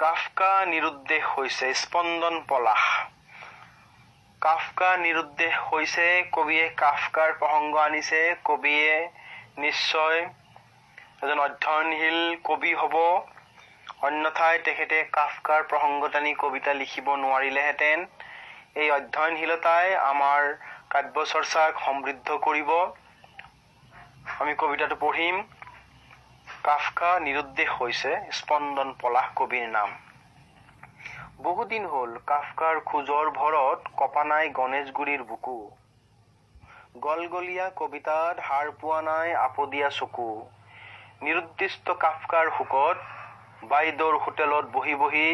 Kafka নিৰুদ্দেশ হৈছে, স্পন্দন পলাশ। কাফকা নিৰুদ্দেশ হৈছে, কবিয়ে কাফকাৰ প্ৰসংগ আনিছে। কবিয়ে নিশ্চয় এজন অধ্যয়নশীল কবি হ'ব, অন্যথাই তেখেতে কাফকাৰ প্ৰসংগ টানি কবিতা লিখিব নোৱাৰিলেহেঁতেন। এই অধ্যয়নশীলতাই আমাৰ কাব্য চৰ্চাক সমৃদ্ধ কৰিব। আমি কবিতাটো পঢ়িম। কাফকা নিৰুদ্দেশ হৈছে, স্পন্দন পলাশ কবিৰ নাম। বহুদিন হ'ল কাফকাৰ খোজৰ ভৰত কঁপা নাই গণেশগুৰিৰ বুকু। গলগলীয়া কবিতাত সাৰ পোৱা নাই আপদীয়া চকু। নিৰুদ্দিষ্ট কাফকাৰ শোকত বাইদেউৰ হোটেলত বহি বহি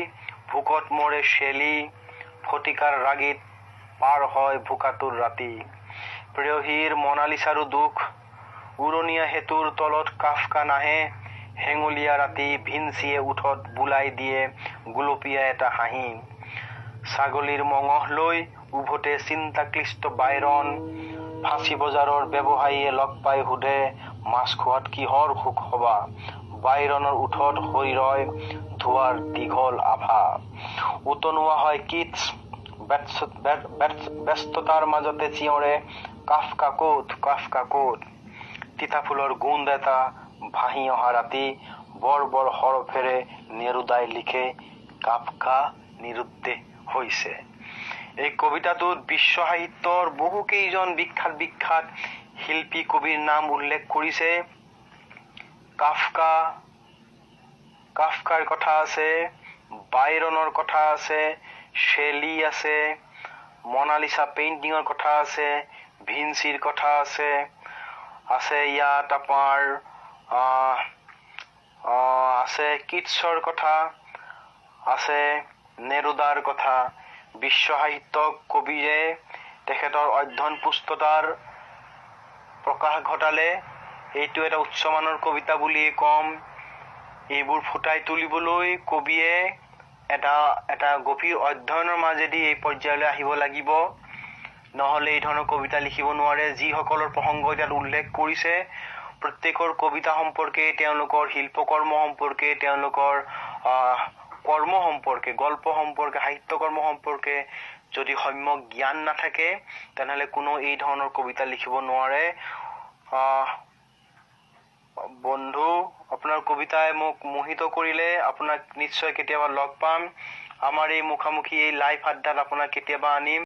ভোকত মৰে শেলি, ফটিকাৰ ৰাগীত পাৰ হয় ভোকাতুৰ ৰাতি। প্ৰেয়সীৰ মনালিছাৰো দুখ, উৰণীয়া সেতুৰ তলত কাফকা নাহে। হেঙুলীয়া ৰাতি ভিঞ্চিয়ে ওঠত বুলাই দিয়ে গুলপীয়া এটা হাঁহি। ছাগলীৰ মঙহ লৈ উভতে চিন্তাক্লিষ্ট বাইৰন। ফাঁচী বজাৰৰ ব্যৱসায়ীয়ে লগ পাই সোধে, মাছ খোৱাত কিহৰ সুখ হবা? বাইৰনৰ ওঠত সৰি ৰয় ধোঁৱাৰ দীঘল আভা। উতনুৱা হয় কিটছ, ব্যস্ততাৰ মাজতে চিঞৰে, কাফকা ক'ত, কাফকা ক'ত? তিতা ফুলৰ গোন্ধ এটা ভাহি অহা ৰাতি বৰ বৰ হৰফেৰে নেৰুদাই লিখে, কাফকা নিৰুদ্দেশ হৈছে। এই কবিতাটোত বিশ্ব সাহিত্যৰ বহুকেইজন বিখ্যাত বিখ্যাত শিল্পী কবিৰ নাম উল্লেখ কৰিছে। কাফকাৰ কথা আছে, বাইৰনৰ কথা আছে, শ্বেলি আছে, মনালিচা পেইণ্টিঙৰ কথা আছে, ভিঞ্চিৰ কথা আছে, আছে ইয়াত আপোনাৰ আছে কিটছৰ কথা আছে, নেৰুদাৰ কথা। বিশ্ব সাহিত্যক কবিয়ে তেখেতৰ অধ্যয়ন পুষ্টতাৰ প্ৰকাশ ঘটালে। এইটো এটা উচ্চমানৰ কবিতা বুলিয়ে ক'ম। এইবোৰ ফুটাই তুলিবলৈ কবিয়ে এটা এটা গভীৰ অধ্যয়নৰ মাজেদি এই পৰ্যায়লৈ আহিব লাগিব, নহ'লে এই ধৰণৰ কবিতা লিখিব নোৱাৰে। যিসকলৰ প্ৰসংগ ইয়াত উল্লেখ কৰিছে, প্ৰত্যেকৰ কবিতা সম্পৰ্কে, তেওঁলোকৰ শিল্পকৰ্ম সম্পৰ্কে, তেওঁলোকৰ কৰ্ম সম্পৰ্কে, গল্প সম্পৰ্কে, সাহিত্যকৰ্ম সম্পৰ্কে যদি সম্যক জ্ঞান নাথাকে, তেনেহ'লে কোনো এই ধৰণৰ কবিতা লিখিব নোৱাৰে। বন্ধু, আপোনাৰ কবিতাই মোক মোহিত কৰিলে। আপোনাক নিশ্চয় কেতিয়াবা লগ পাম। আমাৰ এই মুখামুখি এই লাইভ আড্ডাত আপোনাক কেতিয়াবা আনিম।